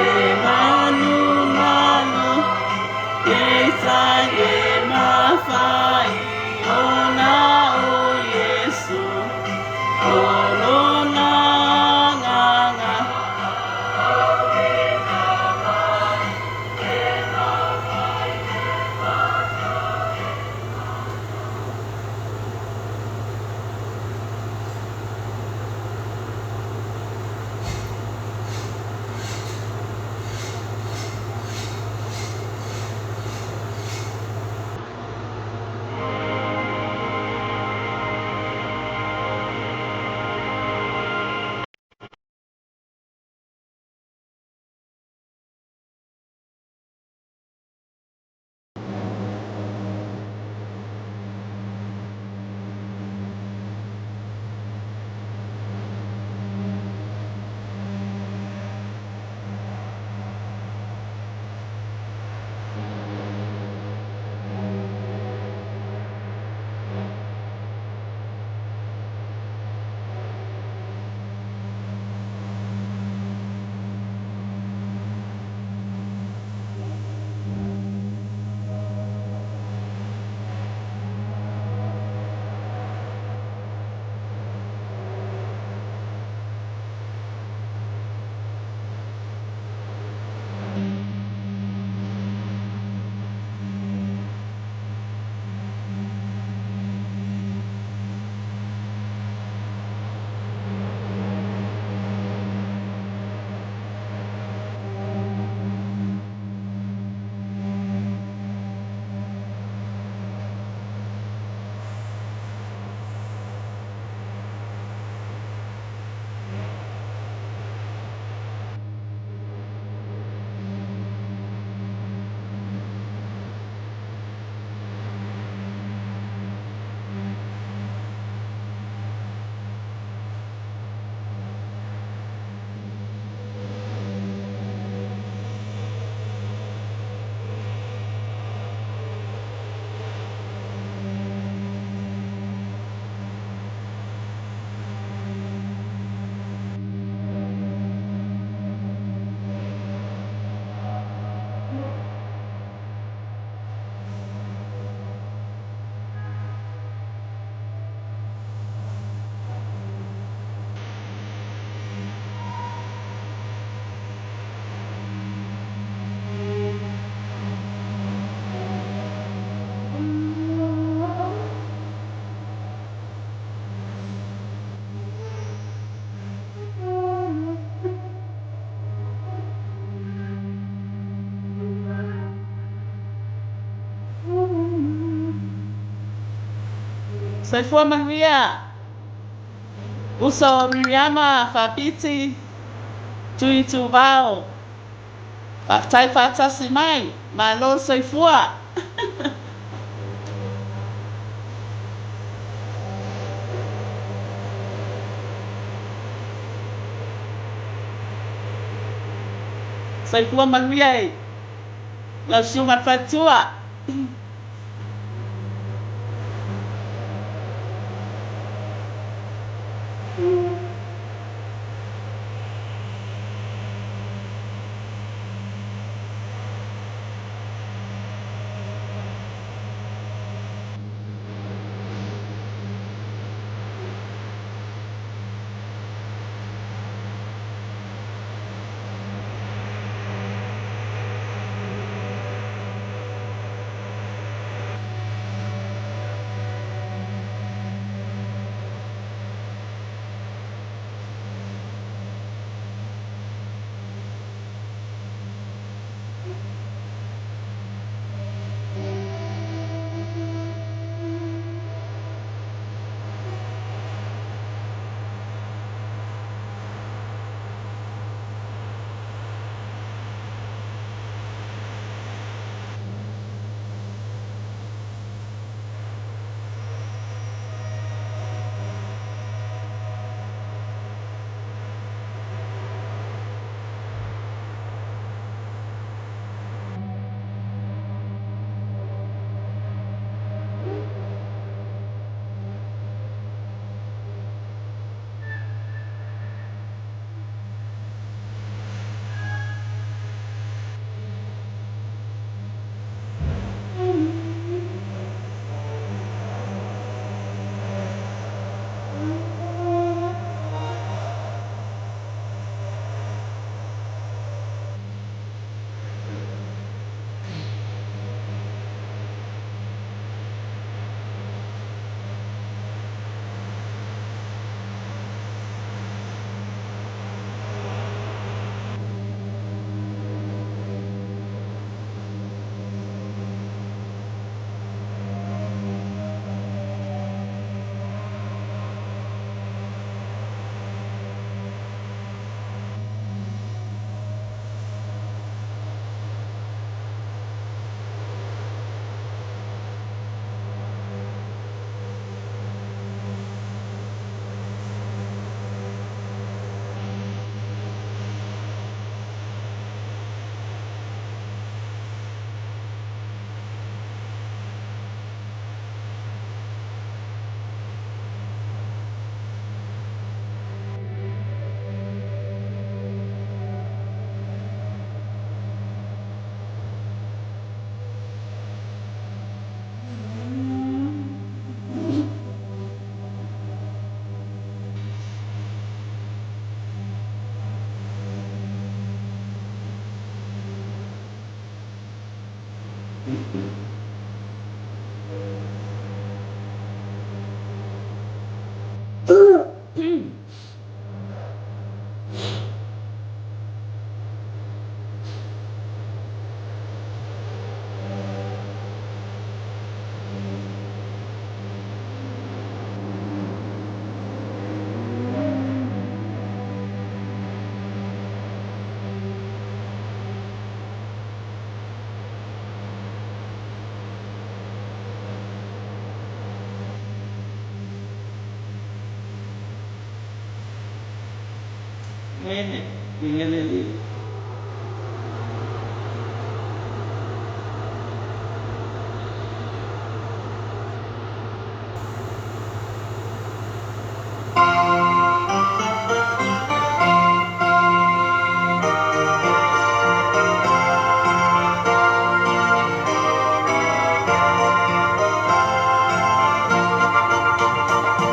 E manu malo. Faafetai e mafai ona o Iesu, o lona agaga. Soifua manuia, uso Miriama Faapiti, Tui Tuvao. Faafetai faatasi mai, malo soifua. Soifua manuia e lau susuga i le faletua.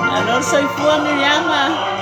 Malo le soifua Miriama.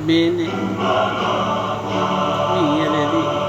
Amene. Viia le Alii.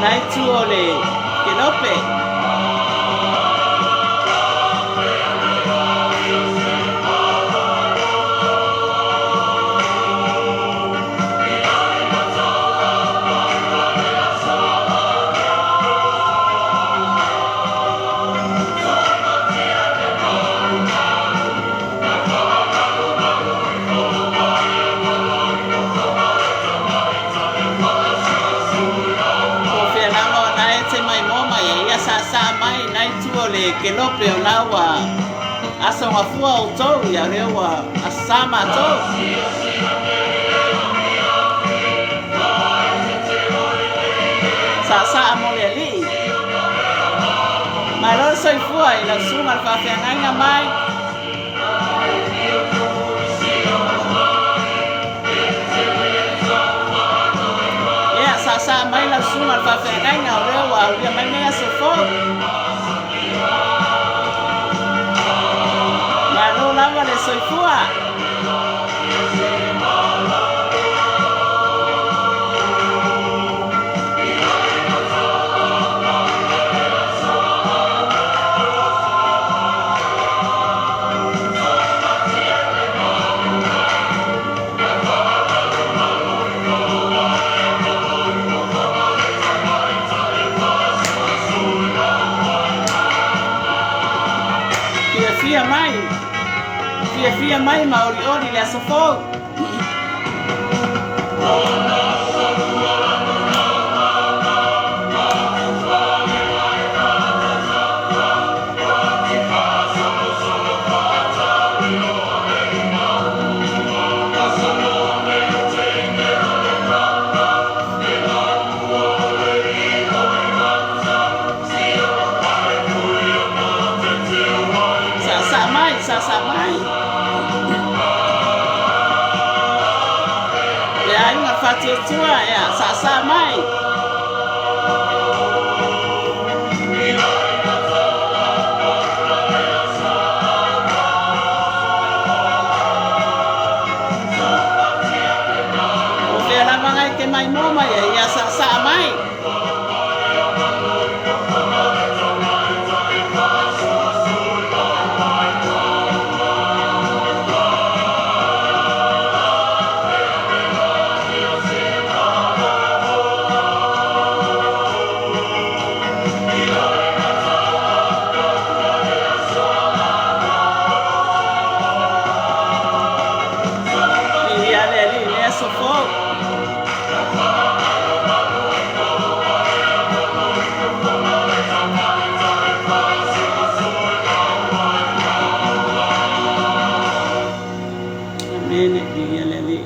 lena itu o le Kelope. Po o fea lava o na e te maimoa mai ai, ia saasaa mai i lena itu o le Kelope o la ua aso gafua outou, ia o lea ua aso sa matou. Saasaa mo le Alii. Malo le soifua i lau susuga i le faafeagaiga mai. Ia, saasaa mai lau susuga i le faafeagaiga o lea ua aulia mai lenei aso fou. Malo lava le soifua. Fiafia mai, fiafia mai ma olioli le aso fou. Saasaa mai, saasaa mai. Le aiga o le Faatuatua, ia, saasaa mai. Po o fea lava ngai te maimoa mai ai, ia saasaa mai. Viia le Alii i lenei aso fou. Amene. Viia le Alii.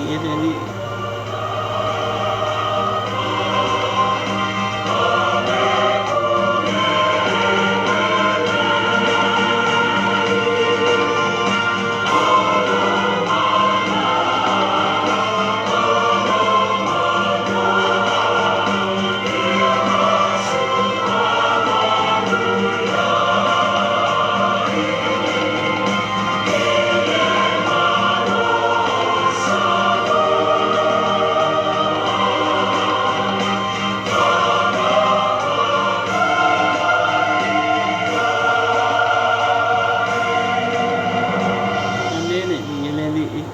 Viia le Alii. Amene. Viia le Alii.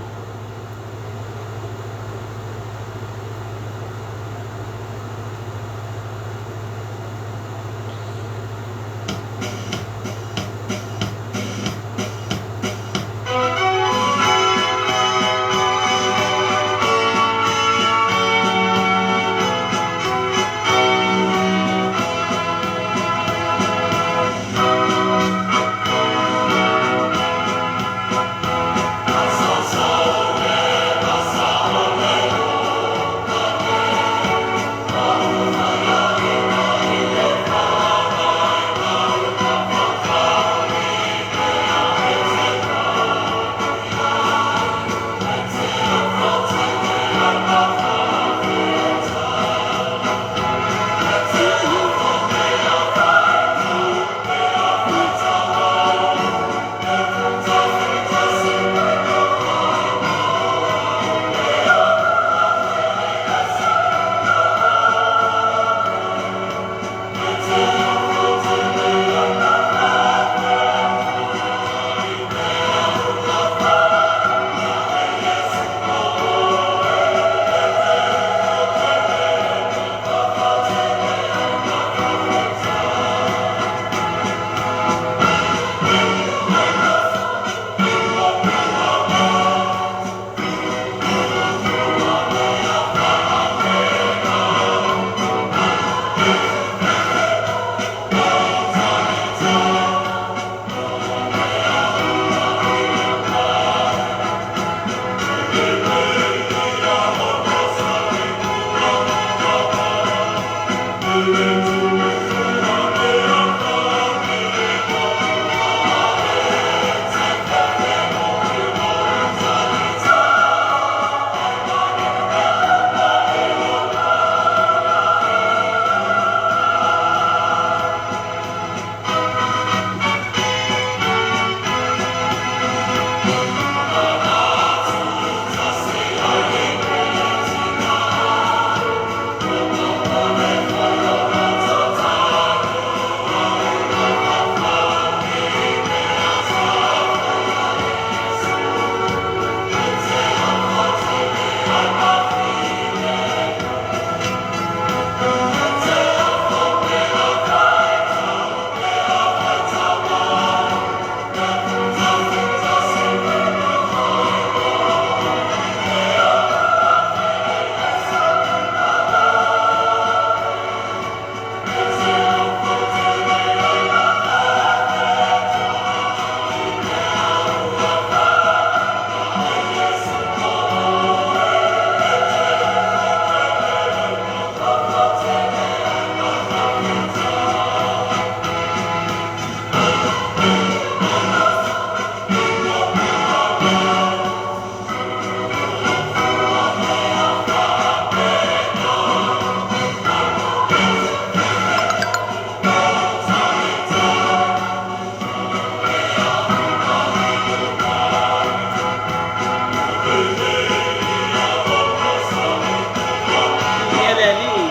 Viia le Alii.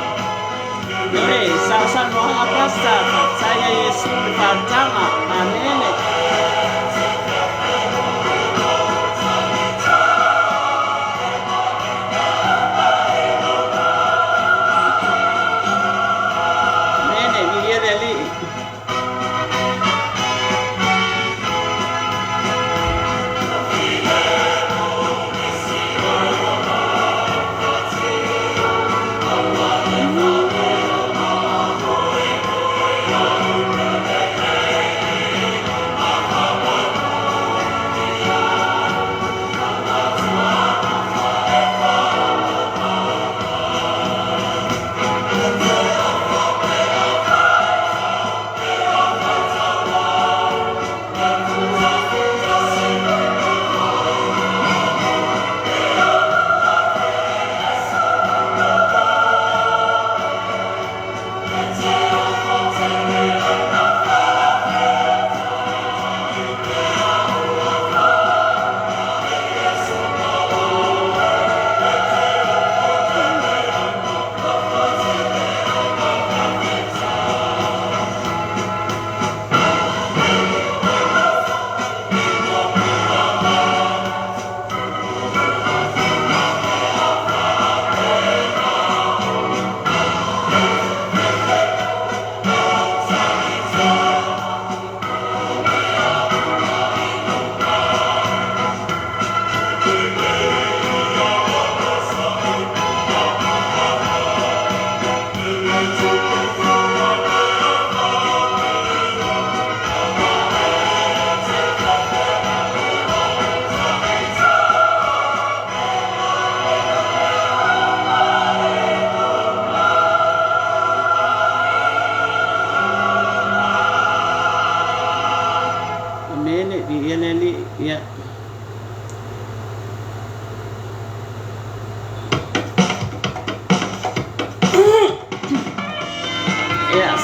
Ioe, sausaunoaga Pastor, faafetai ia Iesu i le faaolataga. Amene. Amene, viia le Alii.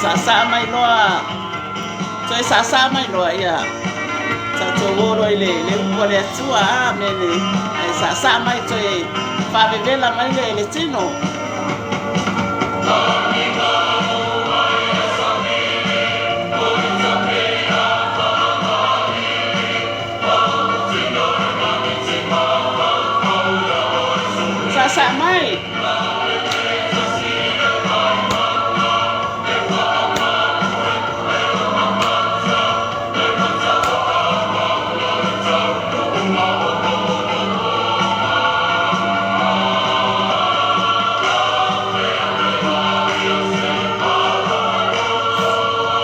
Saasaa mai loa, toe saasaa mai loa, ia tatou o loa i le, le upu a le Atua. Amene. Ae saasaa mai toe faavevela mai le, le tino. Saasaa mai.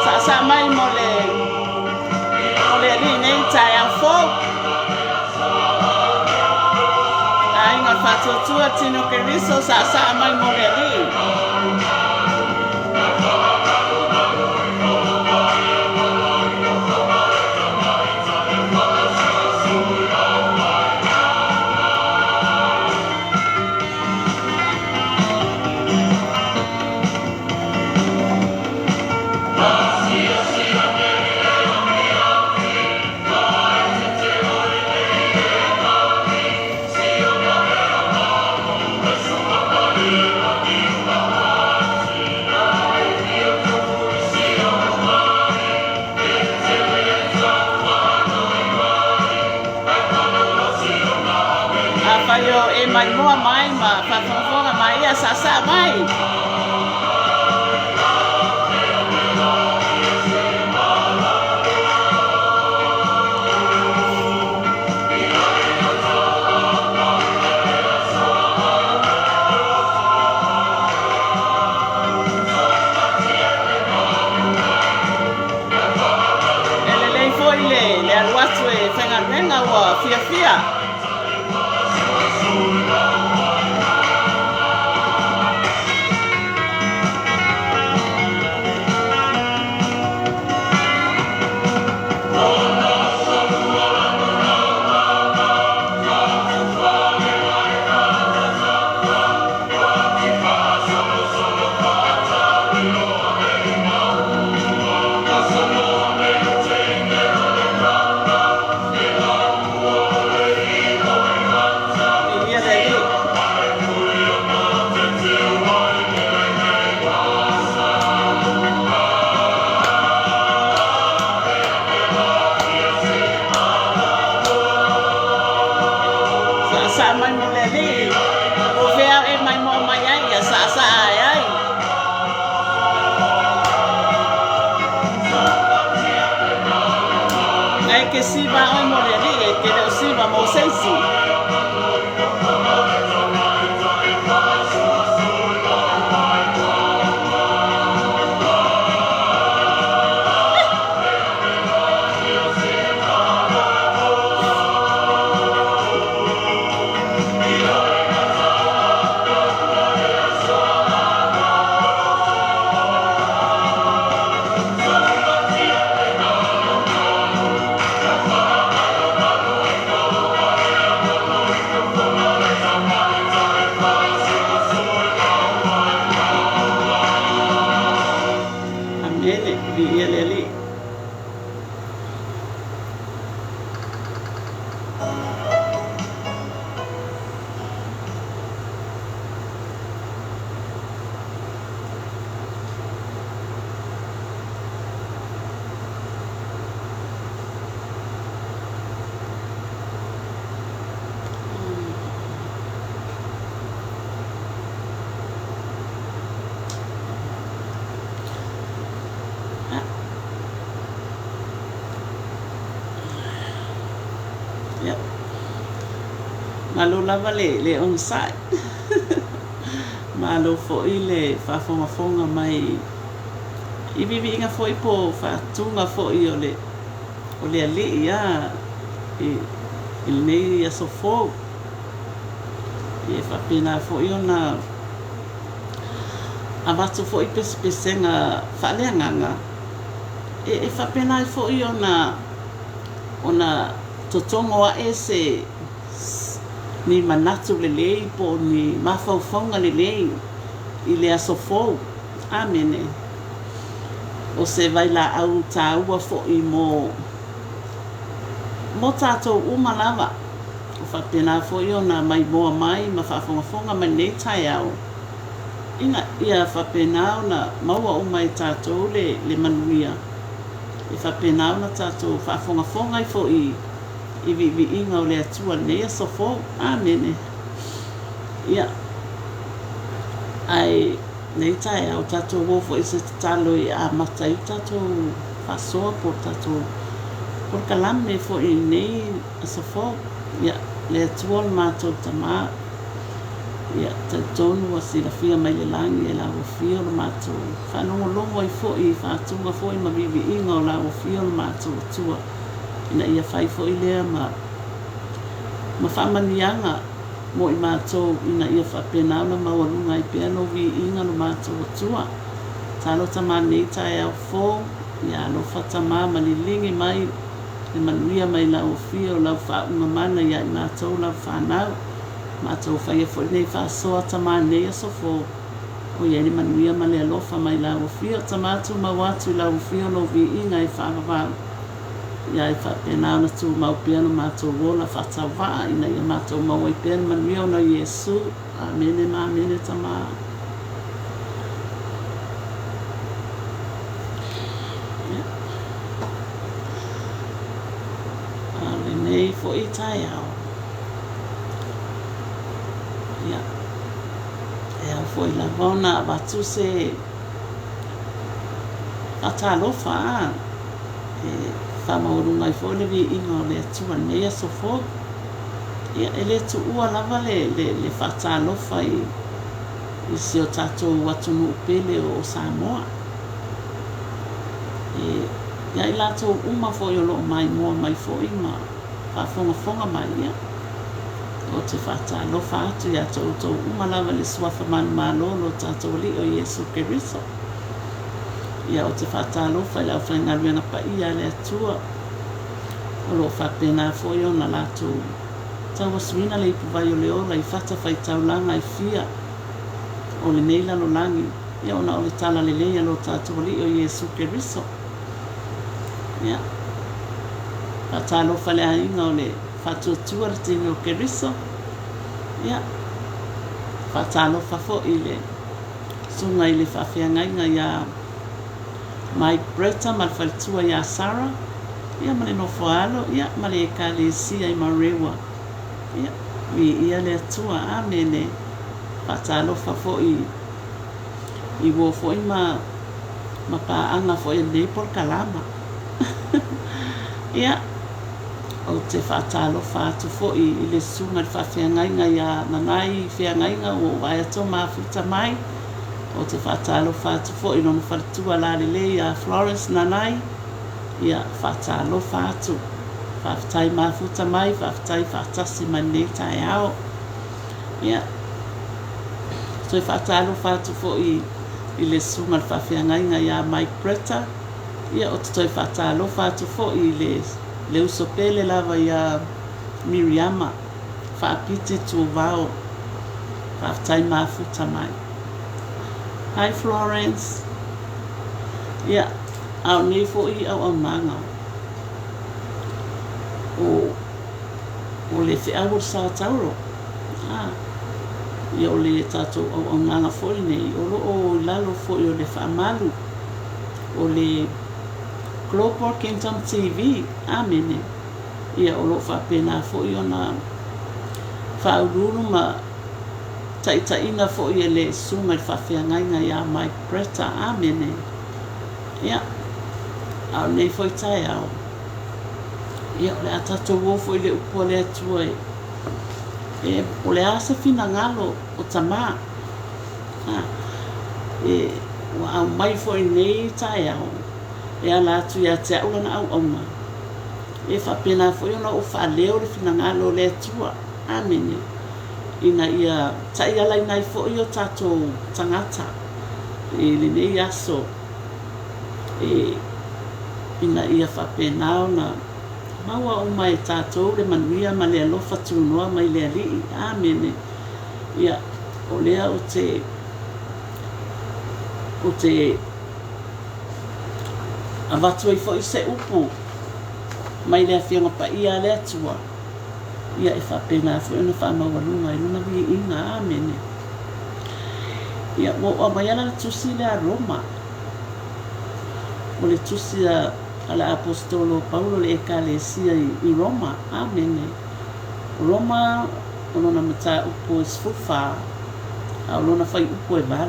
Saasaa mai mo le mo le alii nei taeao fou. Aiga o le Faatuatua Tino Keriso saasaa mai mo le Alii. Afai o e maimoa mai ma faafogafoga mai, ia saasaa mai. E lelei foi le, le alu atu e faigaluega ua fiafia. Viia le Alii. Saasaa mai mo le Alii. Po o fea e maimoa mai ai, ia saasaa ae ai. Ae ke siva oe mo le Alii, e ke le o siva mo se isi. Amene. Viia le Alii. Ia. Malo lava le, le onosai. Malo foi le faafogafoga mai i viiviiga foi po o faatuga foi o le, o le Alii a i, i lenei aso fou. Ia e faapena foi ona avatu foi pesepesega faaleagaga e, e faapena ai foi ona ona totogo ae se ni manatu lelei po o ni mafaufauga lelei i le aso fou. Amene. O se vailaau taua foi mo mo tatou uma lava. Ua faapena foi ona maimoa mai ma faafogafoga mai lenei taeao ina ia faapena ona maua uma e tatou le le manuia e faapena ona tatou faafogafoga ai foi i viiviiga o le Atua i lenei aso fou. Amene. Ia, ae lenei taeao tatou o foi i se tatalo e amata ai le tatou faasoa po o le tatou polokalame foi i lenei aso fou. Ia, le Atua o le matou Tama, ia, talitonu ua silafia mai le lagi e lau Afio lo matou faalogologo ai foi i faatuga foi ma viiviiga o lau Afio lo matou Atua, ina ia fai foi lea ma ma faamanuiaga mo i matou ina ia faapena ona maualuga ai pea lou viiga lo matou Atua. Talo Tama lenei taeao fou, ia alofa Tama ma liligi mai le manuia mai lau Afio, lau faauuga mana ia i matou lau fanau. Matou faia foi lenei faasoa Tama lenei aso fou, o i ai le manuia ma le alofa mai lau Afio. Tama tumau atu i lau Afio lou viiga e faavavau. Ia e faapena ona tumau pea lo matou ola faatauvaa ina ia matou maua ai pea le manuia ona o Iesu. Amene ma amene Tama. Ia. A o lenei foi taeao. Ia. E ao foi lava ona avatu se faatalofa a e faamaualuga ai foi le viiga o le Atua i lenei aso fou. Ia, e le tuua lava le, le, le faatalofa i, i si o tatou atunuu pele o Samoa. E, ia i latou uma foi o lo o maimoa mai foi ma faafogafoga mai, ia, ou te faatalofa atu iā te outou uma lava i le Suafa manumalo o lo tatou Alii o Iesu Keriso. Ia, ou te faatalofa i le aufaigaluega paia a le Atua o lo o faapena foi ona latou tauasuina le ipuvai o le ola i fatafaitaulaga e fia o lenei lalolagi, ia ona o le talalelei a lo tatou Alii o Iesu Keriso. Ia, faatalofa i le aiga o le Faatuatua le Tino o Keriso. Ia, faatalofa foi i le susuga i le faafeagaiga ia Mike Bretta ma le faletua ia Sarah, ia ma le nofo a alo, ia ma le Ekalesia i Marewa. Ia, viia le Atua. Amene. Faatalofa foi i uo foi ma ma paaga foi a lenei polokalama. Ia, ou te faatalofa atu foi i le susuga i le faafeagaiga ia Nanai Feagaiga ua ou vaai atu o mafuta mai. Ou te faatalofa atu foi i lona faletua lalelei ia Florence Nanai. Ia, faatalofa atu. Faafetai mafuta mai, faafetai faatasi mai lenei taeao. Ia, toe faatalofa atu foi i le susuga i le faafeagaiga ia Mike Bretta. Ia, ou te toe faatalofa atu foi i le, le uso pele lava ia Miriama Faapiti Tuuvao. Faafetai mafuta mai. Hi Florence. Ia, a o nei foi auaunaga o, o le feau o le Sa Tauro. Ah, ia o le tatou auaunaga foi lenei, o lo o i lalo foi o le faamalu o le Global Kingdom TV. Amene. Ia o lo o faapena foi ona faauluulu ma taitaiina foi e le Susuga i le Faafeagaiga ia Mike Bretta. Amene. Ia, a o lenei foi taeao, ia o le a tatou o foi i le upu a le Atua e, e o le a se finagalo o Tama. A, e, ua aumai foi i lenei taeao e ala atu ia te au lana auauna, e faapena foi ona ou faaleo le finagalo o le Atua. Amene. Ina ia taialaina ai foi o tatou tagata i lenei aso, e, ina ia faapena ona maua uma e tatou le manuia ma le alofa tunoa mai le Alii. Amene. Ia, o lea ou te, ou te Avatu ai foi se upu mai le Afioga Paia a le Atua, ia e faapena foi ona faamaualuga ai Lona viiga. Amene. Ia, ua ou aumaia la le tusi lea a Roma. O le tusi a, a le Aposetolo o Paulo i le Ekalesia i, i Roma. Amene. O Roma, o lona mataupu e 14, a o lona fuaiupu e 8.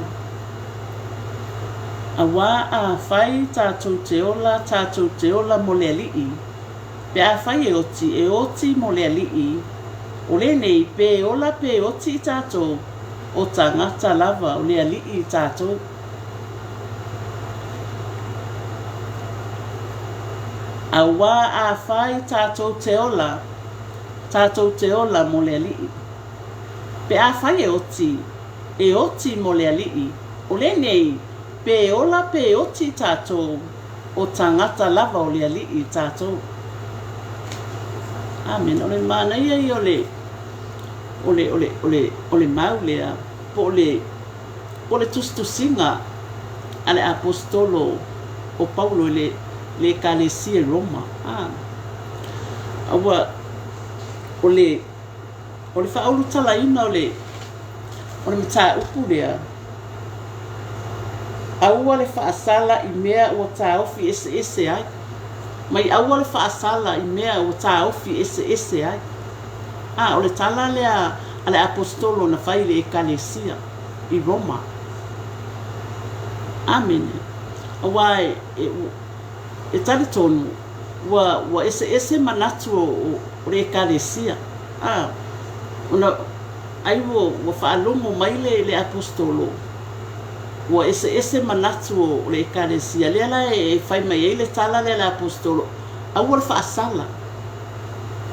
Auā afai tātou te ola, tātou te ola mo le Alii, pe afai e oti, e oti mo le Alii, o lenei, pe ola pe oti i tātou, o tangata lava o le Alii i tātou. Auā afai tātou te ola, tātou te ola mo le Alii. Pe afai e oti, e oti mo le Alii, o lenei, pe ola pe oti tatou, o tangata lava o le Alii tatou. Amen. O le manaia ia o le, o le, o le, o le, o le mau lea, po o le, po o le tusitusiga a le Aposetolo o Paulo i le, le Ekalesia i Roma. A, aua, o le, O le faaulutalaina o le o le mataupu lea, aua le faasala i mea ua taofi eseese ai. Mai aua le faasala i mea ua taofi eseese ai. A, o le tala lea a le Aposetolo na fai i le Ekalesia i Roma. Amene. Aua e, e, e talitonu ua, ua eseese manatu o, o, o le Ekalesia. A, ona ai ua, ua faalogo mai le, le Aposetolo, ua eseese manatu o, o le Ekalesia. Lea la e, e fai mai ai le tala lea a le Aposetolo, aua le faasala,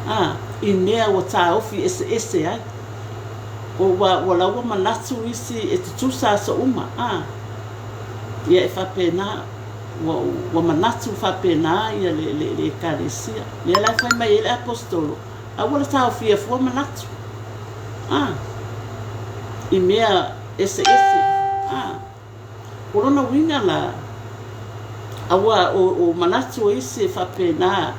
a, i mea ua taofi eseese ai. O, ua, ua laua manatu isi e tutusa aso uma, a, ia e faapena. Ua, ua manatu faapena ia le, le, le Ekalesia. Lea la e fai mai ai le Aposetolo, aua le taofia fua manatu. A, i mea eseese. A, o lona uiga la, aua o, o manatu o isi e faapena,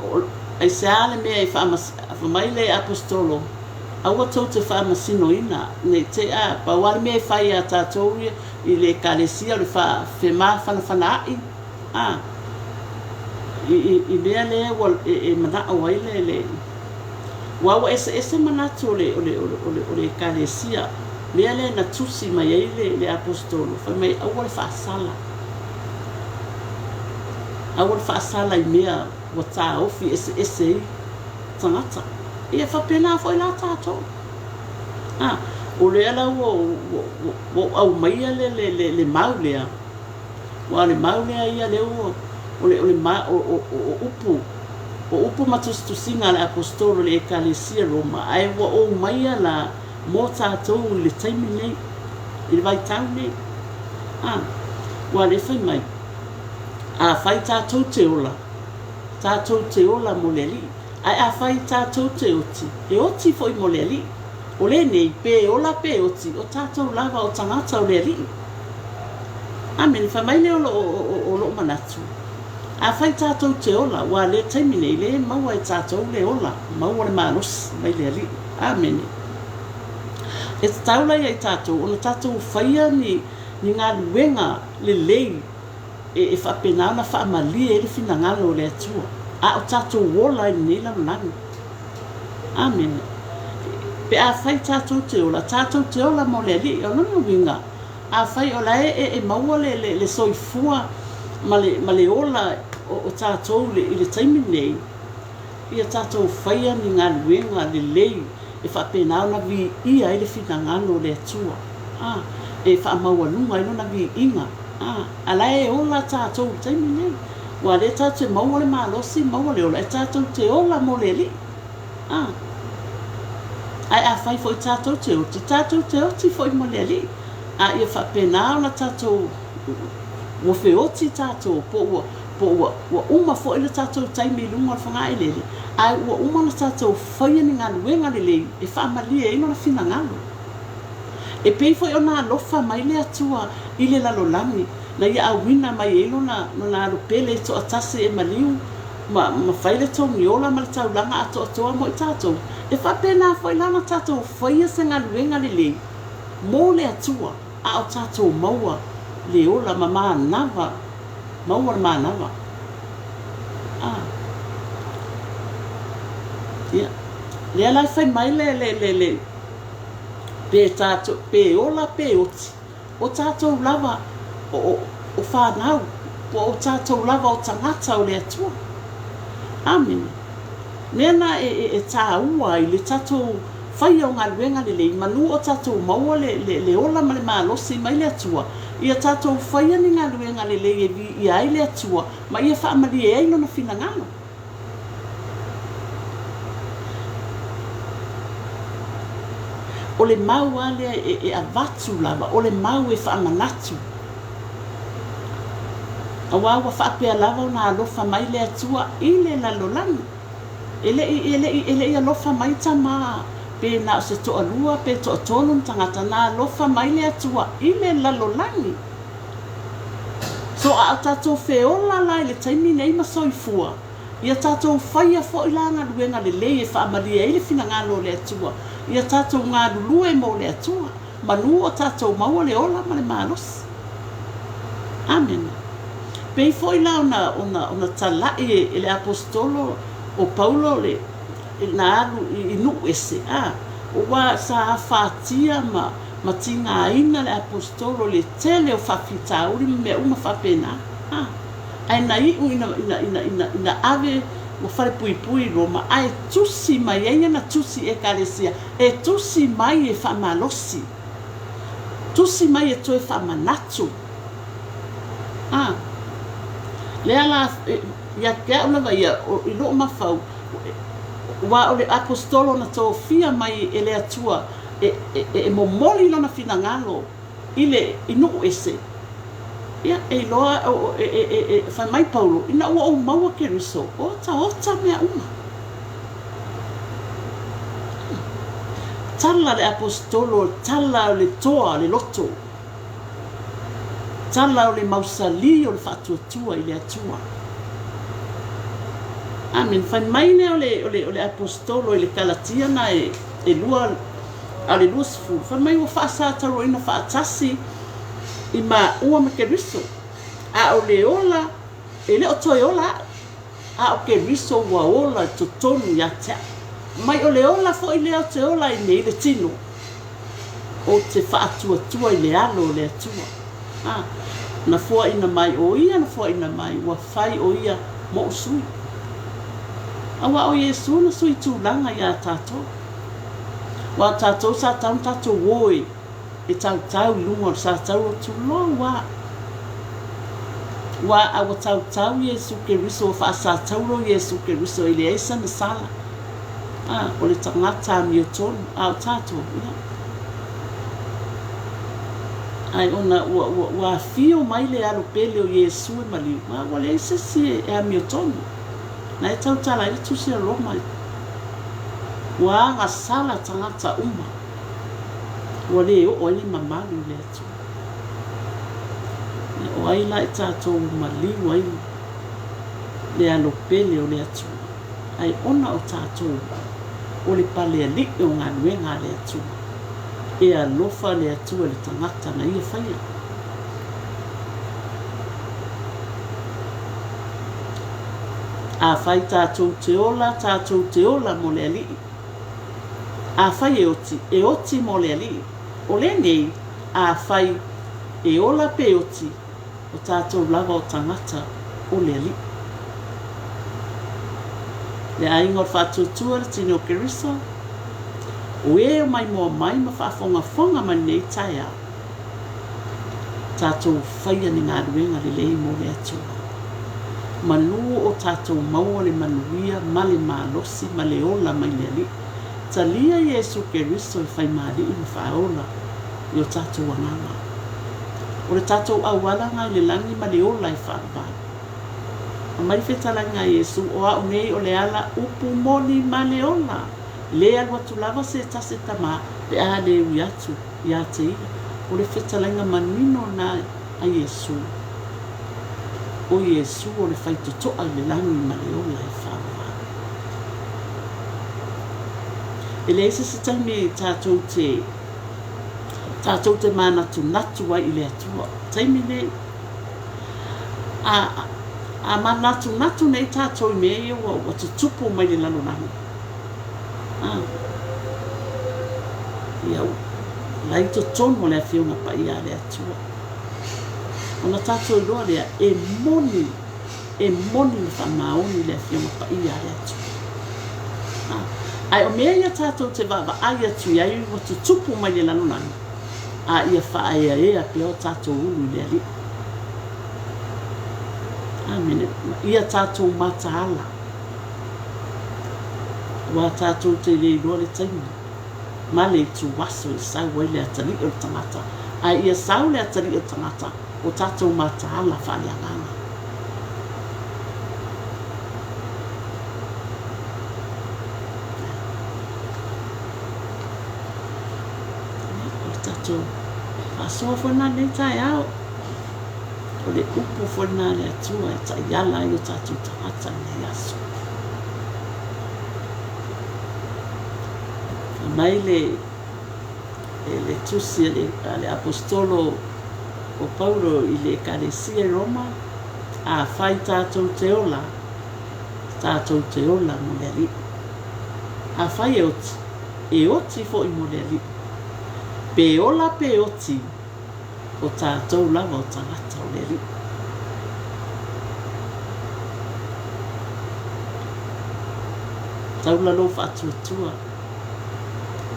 o, aisea le mea e faamas, fai mai le Aposetolo, aua tou te faamasinoina, nei te a, pau lava le mea e fai ia tatou ia, i le Ekalesia o le faafemafanafanaai a i, i, i mea lea ua e, e manao ai le, le ua ua eseese manatu o le, o le, o le, o le, o le Ekalesia mea lea na tusi mai ai le, le Aposetolo fai mai aua le faasala aua le faasala i mea ua taofi eseese ai tagata. Ia faapena foi la tatou. A, o lea la ua, ua, ua, ua ou aumaia le, le, le, le mau lea, aua o le mau lea ia lea ua, o le, o le ma, o, o, o, o upu, o upu ma tusitusiga a le Aposetolo i le Ekalesia Roma, ae ua ou aumaia la mo tatou i le taimi nei, i le vaitau nei. A, aua o lea e fai mai, afai tatou te ola, tatou te ola mo le Alii. Ae afai tatou te oti, e oti foi mo le Alii. O lenei, pe ola pe oti, o tatou lava o tagata o le Alii. Amene. Fai mai lea o lo, o lou manatu, afai tatou te ola, ua le taimi nei, le maua e tatou le ola, maua le malosi mai le Alii. Amene. E tatau la ia i tatou ona tatou faia ni, ni galuega lelei e faapena ona faamalie ai le finagalo o le Atua, a o tatou ola ai i lenei lalolagi. Amene. Pe afai tatou te ola, tatou te ola mo le Alii. O lona uiga, afai o la e, e maua le, le, le soifua ma le, ma le ola o, o tatou i le, i le taimi lenei, ia tatou faia ni galuega lelei e faapena ona viia ai le finagalo o le Atua, a, e faamaualuga ai lona viiga. A, a la e ola tatou i le taimi lenei. Ua lea tatou te maua le malosi, maua le ola, e tatou te ola mo le Alii. A, ae afai foi tatou te oti, tatou te oti foi mo le Alii. A ia faapena ona tatou, ua feoti tatou, po ua, po ua, ua uma foi le tatou taimi i luga o le fagaeleele, ae ua uma ona tatou faia ni galuega lelei e faamalie ai Lona finagalo. E pei foi ona alofa mai le Atua i le lalolagi. Na ia auina mai ai Lona, Lona Alo pele e toatasi e maliu ma, ma fai le togiola ma le taulaga atoatoa mo i tatou, e faapena foi la ona tatou faia se galuega lelei mo le Atua, a o tatou maua le ola ma manava, maua le manava. A. Ia, lea la e fai mai le, le, le, le, pe tatou, pe ola pe oti, O tatou lava o, o fanau, po o tatou lava o tagata o le Atua. Amene. Mea na e, e, e tāua ai le tatou faia o galuega lelei, manu o tatou maua le, le, le ola ma le malosi mai le Atua, ia tatou faia ni galuega lelei e viia ai le Atua ma ia faamalie ai Lona finagalo. O le mau lava lea e avatu lava, o le mau e faamanatu. Aua ua faapea lava ona alofa mai le Atua i le lalolagi. E le i, e le i, e le i alofa mai tama pe na o se toalua pe toatolu ni tagata, na alofa mai le Atua i le lalolagi. So a o tatou feola la i le taimi nei ma soifua, ia tatou faia foi la galuega lelei e faamalie ai le finagalo o le Atua, ia tatou galulue mo le Atua, manu o tatou maua le ola ma le malosi. Amene. Pei foi la ona, ona, ona tala'i e, e le Aposetolo o Paulo le, na alu i, i nuu ese, a, ua sa afatia ma, ma tigaina le Aposetolo i le tele o faafitauli ma mea uma faapena. A, ae na iu ina, ina, ina, ina, ina ave ua falepuipui i Roma, ae tusi mai ai ana tusi i Ekalesia, e tusi mai e faamalosi, tusi mai e toe faamanatu. A, lea la, ia te au lava ia, i lou mafau, aua o le Aposetolo na tofia mai e le Atua e, e, e momoli lona finagalo i le i nuu ese. Ia, e iloa, e, e, e, e, fai mai Paulo, ina ua ou maua Keriso, otaota mea uma. Tala le Aposetolo, tala o le toa, le loto. Tala o le mausali o le faatuatua i le Atua. Amen. Fai mai lea o le, o le, o le Aposetolo i le Kalatia na e, e lua, a o le 20, fai mai ua faasatauaina faatasi i maua ma Keriso, a o le ola, e le o toe ola a'u, a o Keriso ua ola i totonu ia te a'u. Mai o le ola foi lea ou te ola ai nei i le tino, ou te faatuatua i le alo o le Atua. A, na foaina mai ʻo ia na foaina mai, ua fai ʻo ia moʻu sui. Aua ʻo Iesū na sui tulaga iā tātou. Aua o tātou sa tau na tātou ō e, e tautau i luga o le satauro tulou a. Ua a ua tautau Iesū Keriso, ua faasatauro Iesū Keriso e leai sana sala. A, o le tagata amiotonu, a o tātou, ia. Ae ona ua, ua, ua afio mai le alo pele o Iesū e maliu, a ua leai se isi e, e amiotonu. Na e tautala ai le Tusi a Roma, ua agasala tagata uma, ua lē oo ai le mamalu i le Atua. Ia, o ai la i tatou maliu ai le alo pele o le Atua, ae ona o tatou o le palealii o galuega a le Atua. E alofa le Atua i le tagata na ia faia. Afai tatou te ola, tatou te ola mo le Alii. Afai e oti, e oti mo le Alii. O lenei, afai e ola pe oti, o tatou lava o tagata o le Alii. Le aiga o le faatuatua le tino o Keriso, o e o maimoa mai ma faafogafoga mai lenei taeao. Tatou faia ni galuega lelei mo le Atua. Manu o tatou maua le manuia ma le malosi ma le ola mai le Alii. Talia Iesu Keriso e faimalie ma faaola i o tatou agaga. O le tatou auala na i le lagi ma le ola e faavavau. Aumai le fetalaiga a Iesu, O au nei o le ala, upu moni ma le ola. Le alu atu lava se tasi tama pe a le ui atu ia te ia. O le fetalaiga manino na a Iesu. O Iesu o le faitotoa i le lagi ma le ola e faavavau. E leai se isi taimi tatou te tatou te manatunatu ai i le Atua. Taimi nei, a, a manatunatu nei tatou i mea ia ua, ua tutupu mai le lalolagi, a, ia, la i totonu o le Afioga Paia a le Atua. Ona tatou iloa lea, e moni, e moni ma faamaoni le Afioga Paia a le Atua. A, ae o mea ia tatou te vaavaai atu i ai ua tutupu mai le lalolagi, a ia faaeaea pea o tatou ulu i le Alii. Amene. Ia tatou mataala, aua tatou te le iloa le taimi ma le ituaso e sau ai le atalii o le tagata, a ia sau le atalii o le tagata, o tatou mataala faaleagaga. O le tatou faasoa foi lena i lenei taeao. O le upu foi lena a le Atua e taiala ai o tatou tagata i lenei aso. Fai mai le, le tusi a le, a le Aposetolo o Paulo i le Ekalesia i Roma, Afai tatou te ola, tatou te ola mo le Alii. Afai e oti, e oti foi mo le Alii. Pe ola pe oti, o tatou lava o tagata o le Alii. Taula lou faatuatua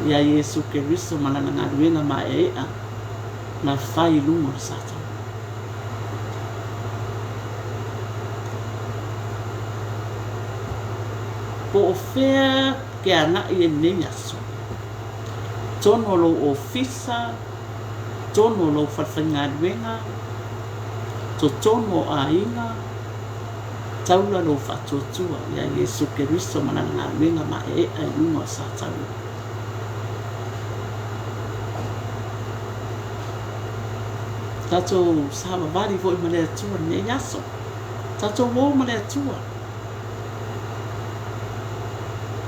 iā Iesu Keriso ma Lana galuega maeaea na fai i luga o le Satana. Po o fea ke agai i lenei aso, totonu o lou ofisa, totonu o lou falefaigaluega, totonu o aiga, taula lou faatuatua iā Iesu Keriso ma Lana galuega maeaea i luga o Satana. Tatou savavali foi ma le Atua i lenei aso. Tatou o ma le Atua.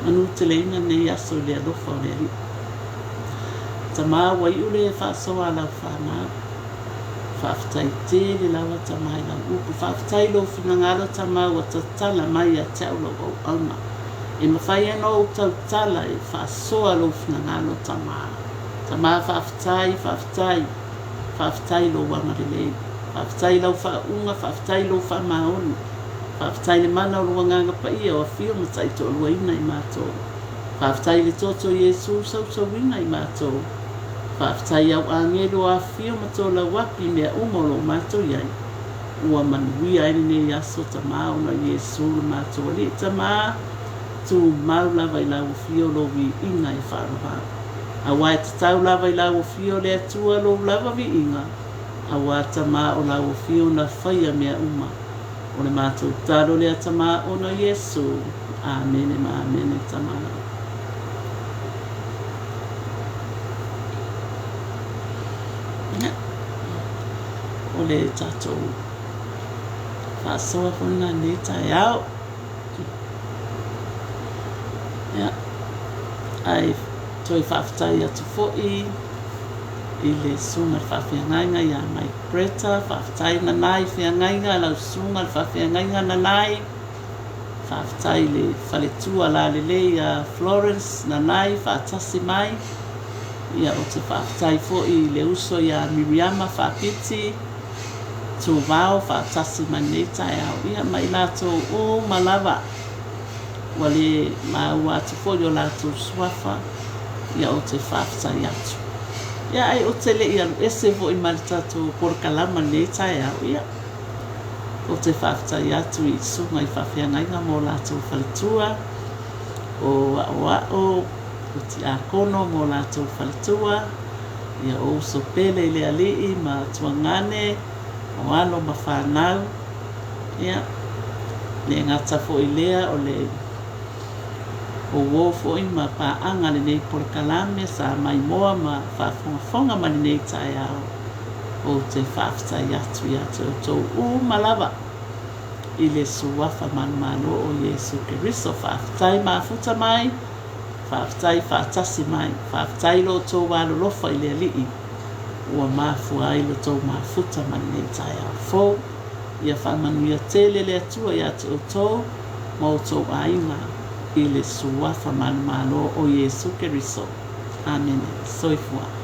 Manuteleina lenei aso i le alofa o le Alii. Tama ua iu le faasoa a lau fanau. Faafetai tele lava Tama i lau upu. Faafetai i lou finagalo Tama ua tatala mai ia te au lau auauna. E mafai ona ou tautala e faasoa lou finagalo Tama. Tama faafetai, faafetai, faafetai i lou agalelei. Faafetai i lau faauuga, faafetai i lou faamaoni. Faafetai i le mana o lou Agaga Paia o afio ma taitoaluaina i matou. Faafetai i le toto o Iesu sausauina i matou. Faafetai i au agelu o afifio ma tolauapi i mea uma o lo o matou i ai. Ua manuia ai lenei aso Tama ona o Iesu lo matou Alii Tama, tumau lava i lau afio lou viiga e faavavau. Aua e tatau lava i lau afio le Atua lou lava viiga, aua Tama o lau afio na faia mea uma. O le matou talo lea Tama ona o Iesu. Amene ma amene Tama. O le tatou faasoa foi lena i lenei taeao. Ia, ae toe faafetai atu foi i le susuga i le faafeagaiga ia Mike Bretta, faafetai Nanai Feagaiga, lau susuga i le faafeagaiga Nanai. Faafetai i le faletua lalelei ia Florence Nanai faatasi mai. Ia ou te faafetai foi i le uso ia Miriama Faapiti Tuvao faatasi mai lenei taeao. Ia ma i latou uma lava ua le maua atu foi o latou suafa, ia ou te faafetai atu. Ia ae ou te le i alu ese foi ma le tatou polokalama i lenei taeao, ia Ou te faafetai atu i susuga i faafeagaiga ma o latou faletua, o Aʻoaʻo, o Tiakono ma o latou faletua, ia o uso pele i le Alii ma Tuagane, o alo ma fanau, ia, le gata foi i lea o le uō foi ma paaga lenei polokalame sa maimoa ma faafogafoga mai lenei taeao. Ou te faafetai atu ia te outou uma lava. I le Suafa manumalo o Iesu Keriso. Faafetai mafuta mai, faafetai faatasi mai, faafetai lo outou alolofa i le Alii ua mafua ai lo outou mafuta ma lenei taeao fou. Ia faamanuia tele le Atua ia te outou ma outou aiga i le Suafa manumalo o Iesu Keriso. Amene. Soifua.